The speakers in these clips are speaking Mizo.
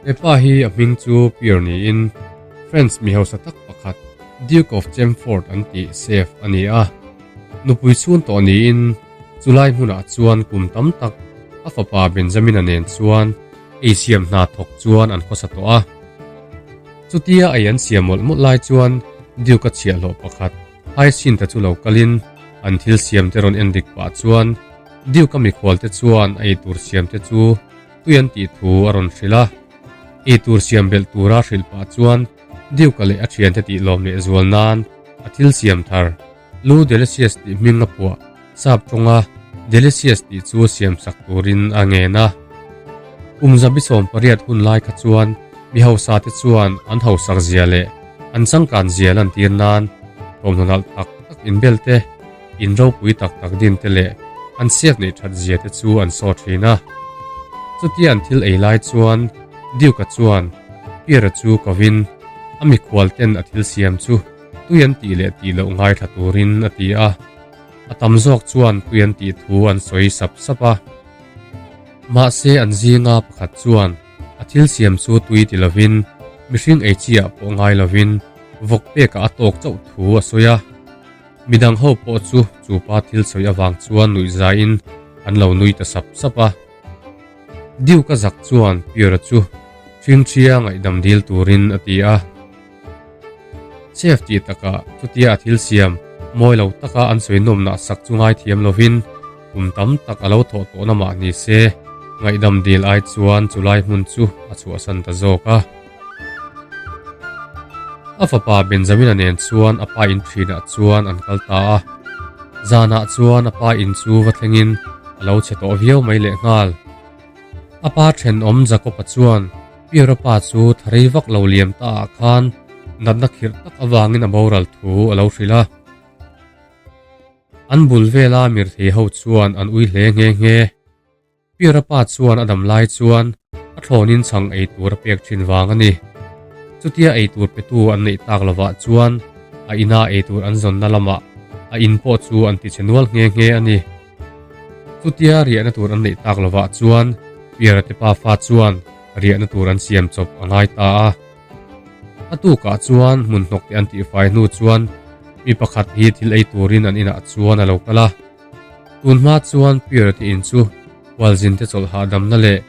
He pa hi a hming chu Pierre niin France mi hausa tak pakhat Duke of Chamfort an tih chef a ni a. Nupui chhun tawh niin chulai hmunah chuan kum tam tak a fapa Benjamin-a nen chuan ei siam hna thawk chuan an khawsa tawh a. Chutia ei an siam mawlh mawlh lai chuan Duke-a chhiahhlawh pakhat Hyacinth-a chu lo kalin an thil siamte rawn en dik pah chuan Duke-a mikhualte chuan a eitur siamte chu tui an tih thu a rawn hrilh a. Eitur siam belh tura hrilh pah chuan Duke-a leh a thiante tih lawm leh zual nan a thil siam thar Lu Delicious tih hming a phuah sap tawnga Delicious tih chu siam sak turin a ngen a. Kum 18 hun lai kha chuan mi hausa te chuan an hausak zia leh an changkan zia lantir nan thawmhnaw nalh tak tak inbel te, in ropui tak tak din te leh an siak neih that zia te chu an saw thin a. Chutia an thil ei lai chuan Duke-a chuan Pierre-a chu kovin a mikhual ten a thil siam chu tui an tih leh tih loh ngaithla turin a ti a. A tam zawk chuan tui an tih thu an sawi sap sap a. Mahse an zinga pakhat chuan a thil siam chu tui ti lovin mihring ei chi ah pawh ngai lovin vawk pekah a tawk chauh thu a sawi a. Midang ho pawh chu chu pa thil sawi avang chuan nuih zaiin an lo nui ta sap sap a. Duke a zak chuan Pierre-a chu ṭhingṭhia ngaihdam dil turin a ti a. Chef tih takah chutia a thil siam mawi lo taka an sawi nawmnah sak chu ngaithiam lovin kum tam tak a lo thawh tawhna mah ni se ngaihdam dil ai chuan chulai hmun chu a chhuahsan ta zawk a. A fapa Benjamin-a nen chuan a pa in thinah chuan an kal ta a. Zanah chuan a pa in chu va thlengin a lo chhe tawh viau mai lehnghal. A pa thenawm Jakob-a chuan Pierre-a pa chu tharei vak lo liam ta ah khan natna khirh tak avangin a boral thu a lo hrilh a. An bul vela mirthei ho chuan an ui hle nghe nghe. Pierre-a pa chuan a dam lai chuan a thlawnin chhang ei tur a pek thin vang a ni. Chutia ei tur petu an neih tak lovah chuan a ina ei tur an zawnna lamah a in pawh chu an tichhe nual nghe nghe a ni. Chutia riahna tur an neih tak lovah chuan Pierre-a te pafa chuan riahna tur an siam chawp a ngai ta a. A tukah chuan hmun hnawk te an tihfai hnu chuan mi pakhat hi thil ei turin an inah chuan a lo kal a. Tun hma chuan Pierre te in chu hualzin te chawlh hahdamna leh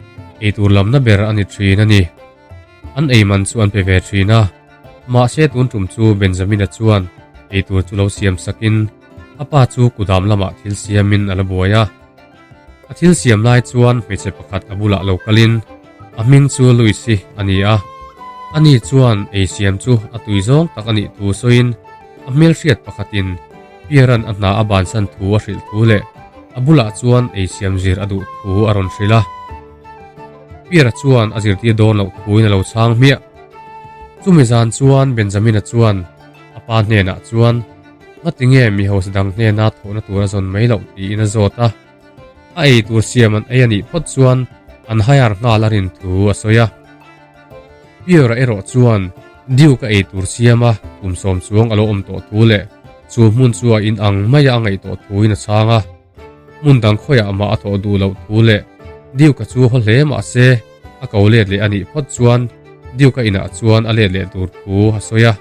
eitur lamna ber a ni thin a ni. An ei man chu an pe ve thin a, mahse tun tum chu Benjamin-a chuan eitur chu lo siam sakin a pa chu kudam lamah thil siamin a la buai a. A thil siam lai chuan hmeichhe pakhat a bulah lo kalin a hming chu Louis-i a ni a. Ani chuan ei siam chu a tui zawng tak a nih thu sawiin a hmelhriat pakhatin Pierre-a'n a hna a bansan thu a hrilh thu leh a bulah chuan ei siam zir a duh thu a rawn hrilh a. Pierre-a chuan a zirtir dawn loh thuin a lo chhang hmiah. Chumi zan chuan Benjamin-a chuan a pa hnenah chuan, Ngatinge mi hausa dang hnena thawhna tur a zawn mai loh tiin a zawt a. A ei tur siam an ei a nih phawt chuan an hire nghal a rin thu a sawi a. Pierre-a erawh chuan Duke-a ei tur siama kum sawm chuang a lo awm tawh thu leh chu hmun chu a in ang maia a ngaih tawh thuin a chhang a. Hmun dang khawiah mah a thawh duh loh thu leh Duke-a chu haw hle mah se a ko let leh a nih phawt chuan Duke-a inah chuan a let leh tur thu a sawi a.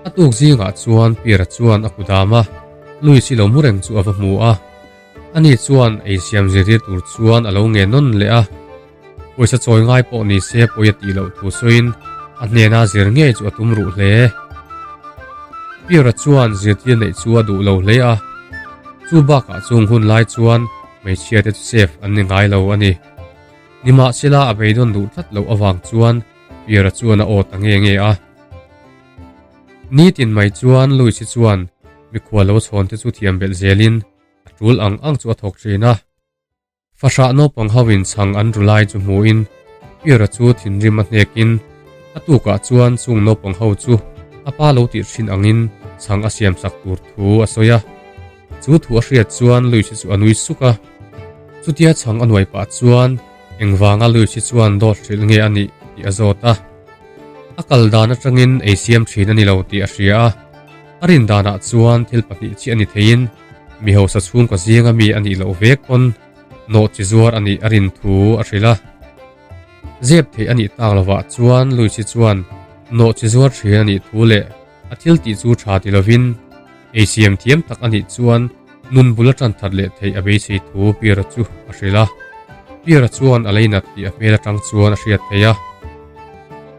A tuk zingah chuan Pierre-a chuan a kudam a, Louis-i lo mu reng chu a va hmu a. Ani chuan ei siam zirtir tur chuan a lo ngen nawn leh a. Pawisa chawi ngai pawh ni se pawi a tih loh thu sawiin a hnena zir ngei chu a tum ruh hle. Pierre-a chuan zirtir neih chu a duh lo hle a, chu bakah chung hun lai chuan hmeichhia te chu safe an ni ngai lo a ni. Nimahsela a beidawn duh tlat loh avang chuan Pierre-a chuan a aw ta nge nge a. Nitin mai chuan Louis-i chuan mikhual lo chhawn te chu thiam belh zelin a tul ang ang chu a thawk thin a. Fahrah naupang ho in chhang an ru lai chu hmuhin Pierre-a chu thinrim a hnekin a tukah chuan chung naupang ho chu a pa lo tih thin angin chhang a siam sak tur thu a sawi a. Chu thu a hriat chuan Louis-i chu a nui suk a. Chutia chhang a nuai pah chuan engvanga Louis-i chuan dawt hrilh nge a nih tih a zawt a. A kal dan atangin ei siam thin a ni lo tih a hria a. A rin danah chuan thil pahnih chiah a ni theiin mi hausa chhungkaw zinga mi a nih loh vek pawn nawh chi zuar a nih a rin thu a hrilh a. Zep theih a nih tak lovah chuan Lucy chuan nawh chi zuar thin a nih thu leh a thil tih chu tha ti lovin ei siam thiam tak a nih chuan nun bul a tan that leh theih a beisei thu Pierre-a chu a hrilh a. Pierre-a chuan a lei nat tih a hmel atang chuan a hriat theih a.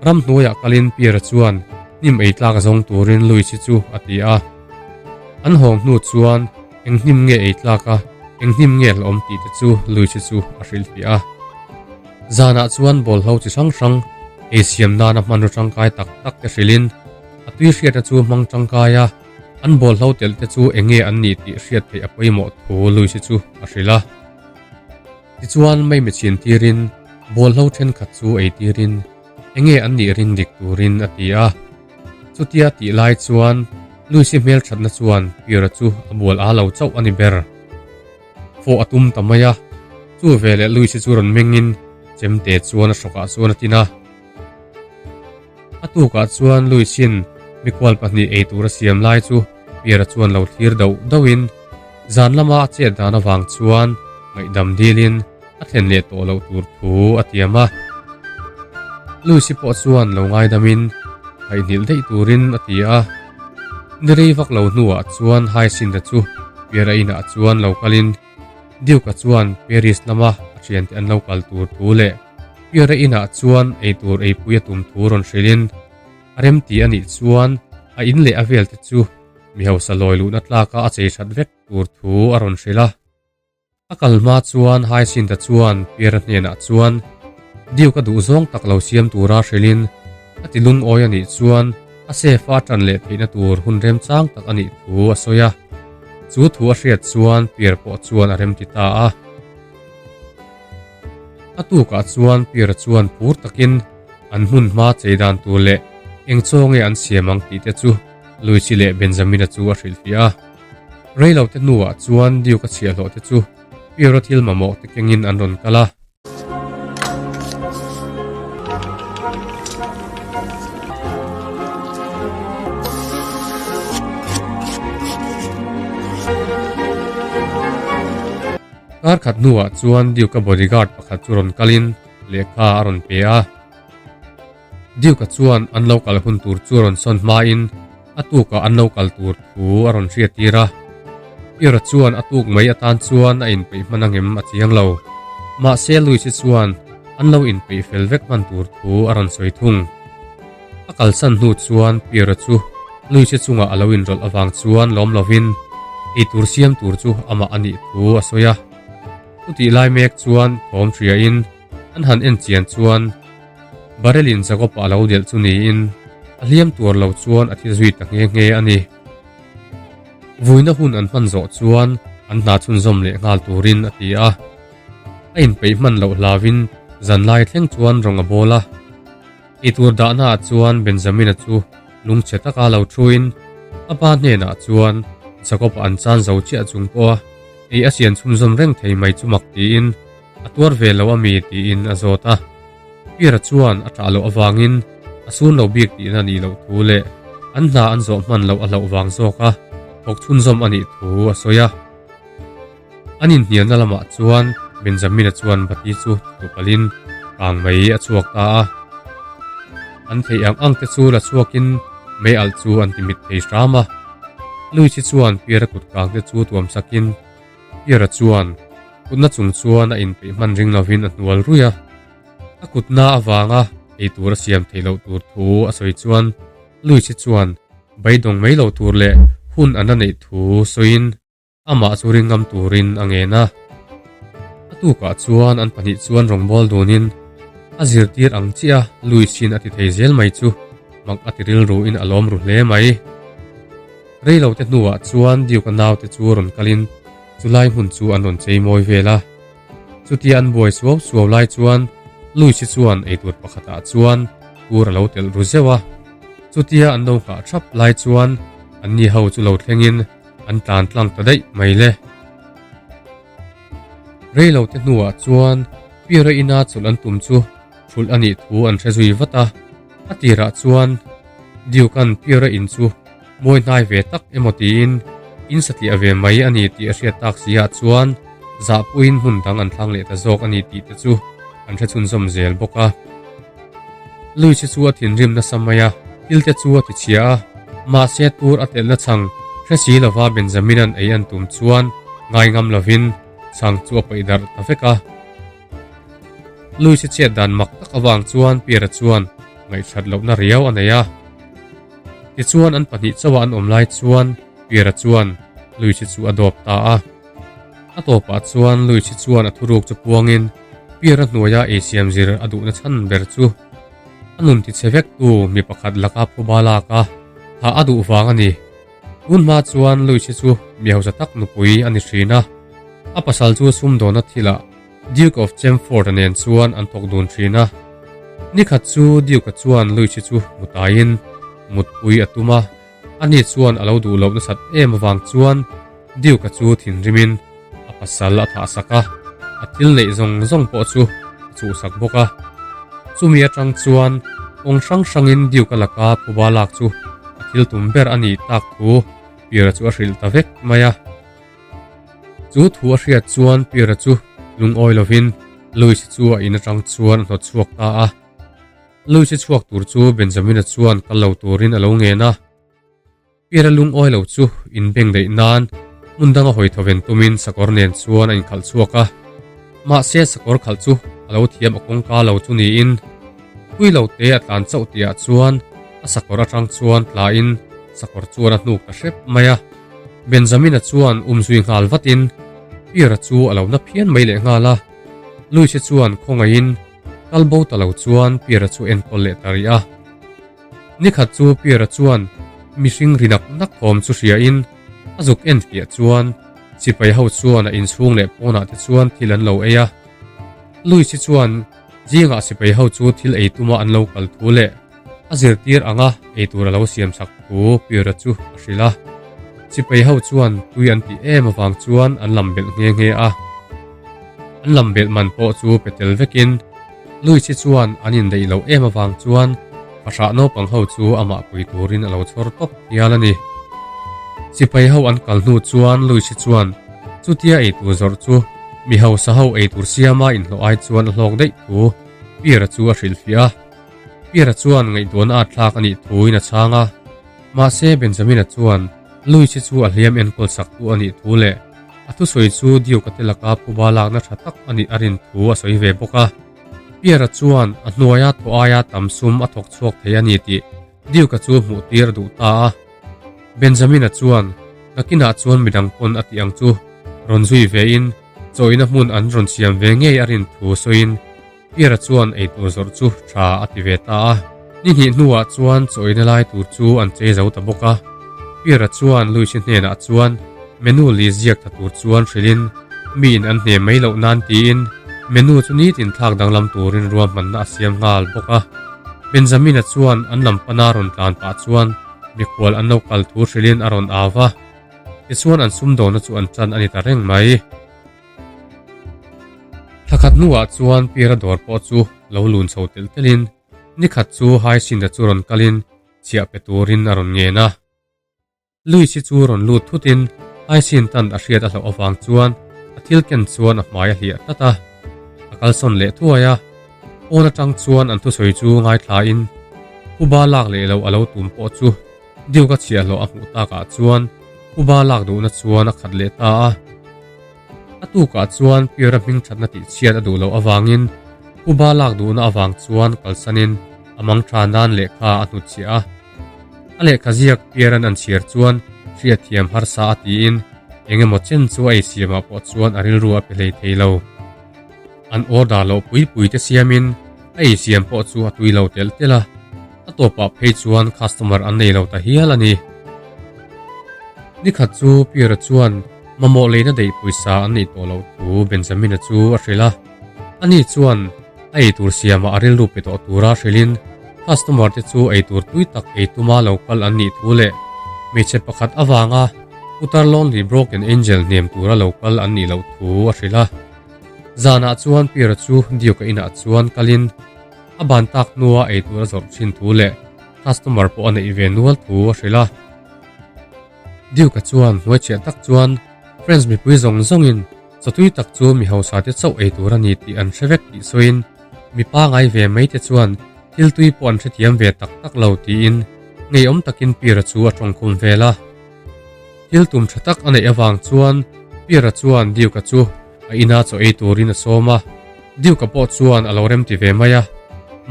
Ramhnuaiah kalin Pierre-a chuan hnim ei tlak zawng turin Lucy chu a ti a. An hawng hnu chuan eng hnim nge ei tlak a, eng hnim nge hlawm tih te chu Lucy chu a hrilhfiah a. Zanah chuan bawlhlo chi hrang hrang ei siam nana hmanraw tangkai tak tak te hrilhin a tui hriatna chu hmang tangkai a, an bawlhlo telh te chu eng nge an nih tih hriat theih a pawimawh thu Lucy chu a hrilh a. Tichuan Maimi chhin tirin bawlhlo thenkhat chu ei tirin eng nge an nih ring dik turin a ti a. Chutia tih lai chuan Lucy hmelthatna chuan Pierre-a chu a bual a lo chauh a ni ber. Fawh a tum ta mai a, chu veleh Lucy chu rawn mengin chemte chuan a hrawkah chuan a tin a. A tukah chuan Lucy-in mikhual pahnih ei tur a siam lai chu Pierre-a chuan lo thlir dauh dauhin zan lama a chet dan avang chuan ngaihdam dilin a thlen leh tawh loh tur thu a tiam a. Lucy pawh chuan lo ngaidamin thaihnilh daih turin a ti a. Ni rei vak lo hnuah chuan Hyacinth-a chu Pierre-a inah chuan lo kalin Duke-a chuan Paris lama a thiante an lo kal tur thu leh Pierre-a inah chuan eitur eipui a tum thu rawn hrilhin a remti a nih chuan a in leh a velte chu mi hausa lawi luhna tlaka a chei that vek tur thu a rawn hrilh a. A kal hma chuan Hyacinth-a chuan Pierre-a hnenah chuan Duke-a duhzawng tak lo siam tura hrilhin a ti lungawi a nih chuan a safe-a a tan leh theihna tur hun remchang tak a nih thu a sawi a. Chu thu a hriat chuan Pierre pawh chuan a remti ta a. A tukah chuan Pierre-a chuan phur takin an hmun hma chei dan tur leh eng chaw nge an siam ang tih te chu Lucy leh Benjamin-a chu a hrilhfiah a. Reilo te hnuah chuan Duke a chhiahhlawh te chu Pierre-a thil mamawh te kengin an rawn kal a. Kar khat hnuah chuan Duke-a bodyguard pakhat chu rawn kalin lehkha a rawn pe a. Duke-a chuan an lo kal hun tur chu rawn sawn hmain a tukah an lo kal tur thu a rawn hriat tir a. Pierre-a chuan a tuk mai atan chuan a inpeih hman angem a chiang lo. Mahse Louis-i chuan an lo inpeih fel vek hman tur thu a rawn sawi thung. A kalsan hnu chuan Pierre-a chu Louis-i chungah a lo inrawlh avang chuan lawm lovin eitur siam tur chu amah a nih thu a sawi a. Chutih lai mek chuan thawm hriain an han en chian chuan Barrel-in Jacob-a a lo delh chu niin a hliam tuar lo chuan a thi zui ta nghe nghe a ni. Vuina hun an hman zawh chuan an hna chhunzawm leh nghal turin a ti a. A inpeih hman loh hlauin zanlai thleng chuan rawng a bawl a. Eitur dahnaah chuan Benjamin-a chu lungchhe taka lo thuin a pa hnenah chuan Jacob-a an chan zo chiah chung pawha ei a sian chhunzawm reng thei mai chu mak tiin a tuar ve lo a mi tiin a zawt a. Pierre-a chuan a ṭah loh avangin a sun lo bik tihna nih loh thu leh an hna an zawh hman loh a hlauh vang zawka thawk chhunzawm a nih thu a sawi a. An inhnialna lamah chuan Benjamin-a chuan bati chu tupalin kang mai a chhuak ta a. An theih ang ang te chu la chhuakin mei alh chu an ti mit thei hram a. Lucy chuan Pierre-a kut kang te chu tuam sakin Pierre-a chuan kutna chung chuan a inpeih hman ring lovin a hnual ruih a. A kutna avanga ei tur a siam theih loh tur thu a sawi chuan Lucy chuan beidawng mai lo tur leh hun an la neih thu sawiin amah chu ring ngam turin a ngen a. A tukah chuan an pahnih chuan rawngbâwl dunin a zirtir ang chiah a Lucy-in a ti thei zel mai chu mak a ti rilruin a lawm ru hle mai. Reilote hnuah chuan Duke-a naute chu rawn kalin chulai hmun chu an rawn chei mawi vel a. Chutia an buai suau suau lai chuan Lucy chuan eitur pakhatah chuan tur a lo telh ru zeuh a. Chutia an lo nghah thap lai chuan anni ho chu lo thlengin an tlan tlang ta daih mai le. Reilote hnuah chuan Pierre-a ina chawlh an tum chu thulh a nih thu an hre zui vat a. A tirah chuan Duke-a'n Pierre-a in chu mawi hnai ve tak emaw tiin in satliah ve mai a ni tih a hriat tak si ah chuan zahpuiin hmun dang an thlang leh ta zawk a ni tih te chu. an hre chhunzawm zel bawk a. Luis hi chu a thinrim nasa mai a, thil te chu a ti chhia a, mahse tur a telhna chhang hre si lova Benjamin-a'n ei an tum chuan ngai ngam lovin chhang chu a paih darh ta vek a. Luis hi chet dan mak tak avang chuan Pierre-a chuan ngaihhrat lohna riau a nei a. Tichuan an pahnih chauha an awm lai chuan Pierre-a chuan Luis hi chu a dawp ta a. A tawpah chuan Luis hi chuan a thuruk chu puangin Pierre-a hnuaia eisiam zir a duhna chhan ber chu a nun tichhe vektu mi pakhat laka phuba lak a, thah a duh vang a ni. Tun hma chuan Luis hi chu mi hausa tak nupui a ni thin a, a pasal chu sumdawna thilah Duke of Chelmsford-a nen chuan an thawk dun thin a. Nikhat chu Duke-a chuan Luis hi chu mutaiin mutpui a tum a, ani chuan a lo duh loh nasat em avang chuan Duke-a chu thinrimin a pasal a thahsak a, a thil neih zawng zawng pawh chu a chhuhsak bawk a. Chumi atang chuan kawng hrang hrangin Duke-a laka phuba lak chu a thil tum ber a nih tak thu Pierre-a chu a hrilh ta vek mai a. Chu thu a hriat chuan Pierre-a chu lungawi lovin Louis-i chu a in atang chuan a hnawt chhuak ta a. Louis-i chhuak tur chu Benjamin-a chuan kal lo turin a lo ngen a. Pierre-a lungawi lo chu inbeng daih nan hmun danga hawi thawven tumin sakawr nen chuan a inkhalh chhuak a. Mahse sakawr khalh chu a lo thiam a kawngka lo chu niin pui lo te a tlan chauh tihah chuan a sakawr atang chuan tlain sakawr chuan a hnuk ta hrep mai a. Benjamin-a chuan umzui nghal vatin Pierre-a chu a lo na phian mai leh nghal a. Louis-i chuan khawngaihin kal bo ta lo chuan Pierre-a chu enkawl leh ta rih a. Nikhat chu Pierre-a chuan mihring ri nak nak thawm chu hriain a zuk en fiah chuan sipai ho chuan a inchhung leh pawnah te chuan thil an lo ei a. Louis-i chuan zingah sipai ho chu thil ei tuma an lo kal thu leh a zirtir anga eitur a lo siam chak thu Pierre-a chu a hrilh a. Sipai ho chuan tui an tih em avang chuan an lam belh nghe nghe a. An lam belh man pawh chu pe tel vekin Louis-i chuan an indaih loh em avang chuan fahrah naupang ho chu amah pui turin a lo chhawr tawp hial a ni. Sipai ho an kal hnu chuan Louis-i chuan chutia eitur zawrh chu mi hausa ho eitur siama inhlawh ai chuan a hlawk daih thu Pierre-a chu a hrilhfiah a. Pierre-a chuan ngaihtuahna a thlak a nih thuin a chhang a. Mahse Benjamin-a chuan Louis-i chu a hliam enkawl sak tu a nih thu leh a thusawi chu Duke-a te laka phuba lakna tha tak a nih a rin thu a sawi ve bawk a. Pierre-a chuan a hnuaia thaw aia tam sum a thawk chhuak thei a ni tih Duke-a chu hmuh tir a duh ta a. Benjamin-a chuan nakinah chuan midang pawn a tih ang chu rawn zui vein chawina hmun an rawn siam ve ngei a rin thu sawiin Pierre-a chuan eitur zawrh chu tha a ti ve ta a. Ni hnih hnuah chuan chawina lai tur chu an chei zo ta bawk a. Pierre-a chuan Louis-i hnenah chuan menu li ziak tha tur chuan hrilhin miin an hne mai loh nan tiin menu chu nitin thlak danglam turin ruahmanna a siam nghal bawk a. Benjamin-a chuan an lam pana rawn tlan pah chuan mikhual an lo kal thu hrilhin a rawn au va. Tichuan an sumdawna chu an tan a ni ta reng mai. Thlakhat hnuah chuan Pierre-a dawr pawh chu lo lun chho telh telhin nikhat chu Hyacinth-a chu rawn kalin chhiah pe turin a rawn ngen a. Louis-i chu rawn lut thutin Hyacinth-a'n a hriat a hlauh avang chuan a thil ken chuan a hmai a hliah tlat a. A kalsawn leh thuai a, pawn atang chuan an thusawi chu ngaithlain phuba lak leh loh a lo tum pawh chu Duke-a chhiahhlawh a hmuh takah chuan phuba lak duhna chuan a khat leh ta a. A tukah chuan Pierre-a hming thatna tih chhiat a duh loh avangin phuba lak duhna avang chuan kalsanin a mang tha nan lehkha a hnutchhiah a. A lehkha ziak Pierre-a'n an chhiar chuan hriatthiam harsa a tiin eng emaw chen chu a eisiamah pawh chuan a rilru a pe hlei thei lo. An order loh pui pui te siamin a eisiam pawh chu a tui lo telh telh a, a tawpah phei chuan customer an nei lo ta hial a ni. Nikhat chu Pierre-a chuan mamawh leina daih pawisa an neih tawh loh thu Benjamin-a chu a hrilh a, ani chuan a eitur siamah a rilru pe tawh tura hrilhin customer te chu eitur tui tak ei tuma lo kal an nih thu leh hmeichhe pakhat avanga putar Lonely Broken Angel hnem tura lo kal an nih loh thu a hrilh a. Zanah chuan Pierre-a chu Duke-a inah chuan kalin a ban tak hnua eitur a zawrh thin thu leh customer pawh a neih ve nual thu a hrilh a. Duke-a chuan hnuaichhiah tak chuan French mipui zawng zawngin chawtui tak chu mi hausa te chauh eitur a ni tih an hre vek tih sawiin. Mi pangai ve mai te chuan thil tui pawh an hrethiam ve tak tak lo tiin ngeiawm takin Pira chu a tawngkhum vel a. Thil tum tha tak a neih avang chuan Pira chuan Duke-a chu a ina chaw ei turin a sawm a. Duke-a pawh chuan a lo remti ve mai a.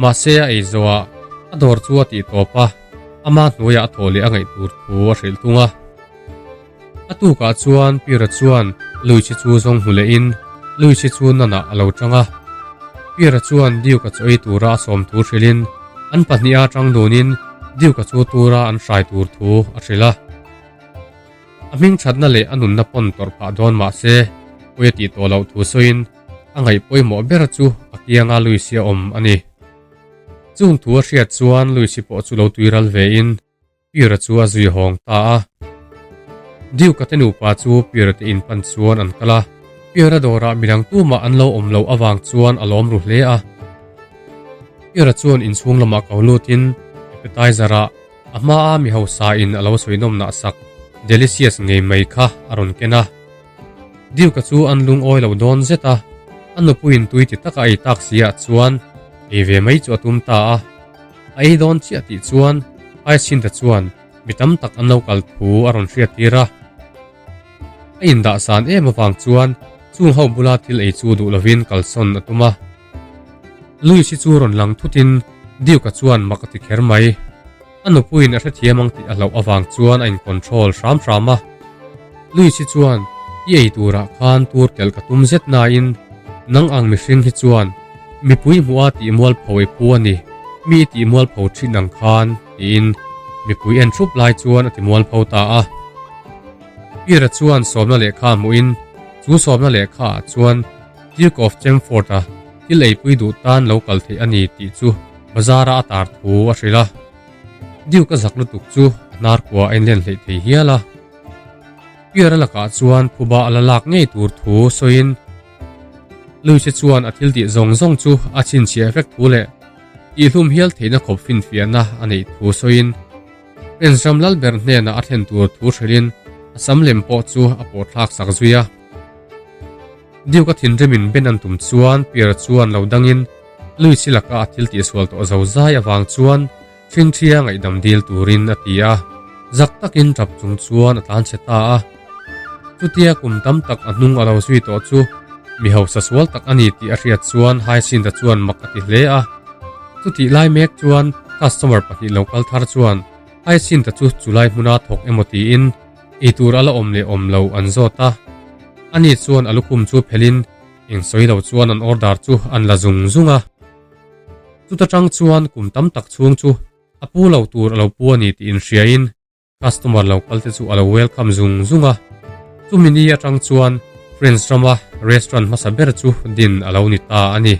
Mahse a ei zawhah a dawr chu a tih tawp a, ama hnuaiah a thawh leh a ngaih tur thu a hrilh thung a. A tukah chuan Pira chuan Luichi chu zawng hmu lehin Luichi chu nanah a lo tang a. Pira chuan Duke-a chaw ei tura a sawm thu hrilhin an pahniha tang dunin Duke-a chu tura an hrai tur thu a hrilh a. A hming thatna leh a nunna pawn tawrh phah dawn mah se pawi a tih tawh loh thu sawiin a ngaih pawimawh ber chu a kianga Luichi a awm a ni. Chung thu a hriat chuan Luichi pawh chu lo tuiral vein Pira chu a zui hawng ta a. Duke-a te nupa chu Pira te in pan chuan an kal a. Pira dawrah midang tumah an lo awm loh avang chuan a lawm ru hle a. Pira chuan inchhung lamah ko lutin appetizer ah a hmaa mi hausa in a lo sawi nawm nah sak delicious ngei mai kha a rawn ken a. Duke-a chu an lungawi lo dawn zet a, a nupuiin tui ti taka ei tak si ah chuan ei ve mai chu a tum ta a. A ei dawn chiah tih chuan Hyacinth-a chuan mi tam tak an lo kal thu a rawn hriat tir a. A indah san em avang chuan chung ho bula thil ei chu duh lovin kalsawn a tum a. Louis hi chu rawn lang thutin Duke-a chuan mak a ti kher mai. A nupuiin a hrethiam ang tih a hlauh avang chuan a in-control hram hram a. Louis hi chuan, I ei turah khan tur telh ka tum zet nain nang ang mihring hi chuan mipui hmuha tih mualpho i phu a ni, mi i tih mualpho thin ang khan, tiin mipui en thup lai chuan a ti mualpho ta a. Pira chuan sawmna lehkha hmuhin chu sawmna lehkhaah chuan Duke of Chemford-a thil eipui duh tan lo kal theih a ni tih chu bazar-a a tar thu a hrilh a. Duke a zak lutuk chu a hnar kua a inlen hleih thei hial a. Pierre-a lakah chuan phuba a la lak ngei tur thu sawiin Louis-a chuan a thil tih zawng zawng chu a chhinchhiah vek thu leh tihhlum hial theihna khawp finfiahna a neih thu sawiin Prince ram lal ber hnenah a thlen tur thu hrilhin a sam lem pawh chu a pawhthlak sak zui a. Duke-a thinrimin ben an tum chuan Pierre chuan lo dangin Louis-i laka a thil tihsual tawh zo zai avang chuan Thinthia ngaihdam dil turin a ti a, zak takin tap chung chuan a tlan chhe ta a. Chutia kum tam tak a hnung a lo zui tawh chu mi hausa sual tak a ni tih a hriat chuan Hyacinth-a chuan mak a ti hle a. Chutih lai mek chuan customer pahnih lo kal thar chuan Hyacinth-a chu chulai hmuna thawk emaw tiin eitur a la awm leh awm lo an zawt a. Ani chuan a lukhum chu phelhin eng sawi lo chuan an order chu an la zung zung a. Chuta tang chuan kum tam tak chhung chu a pu lo tur a lo pu a ni tih inhriain customer lo kal te chu a lo welcome zung zung a. Chumi ni atang chuan French rama restaurant hmasa ber chu din a lo ni ta a ni.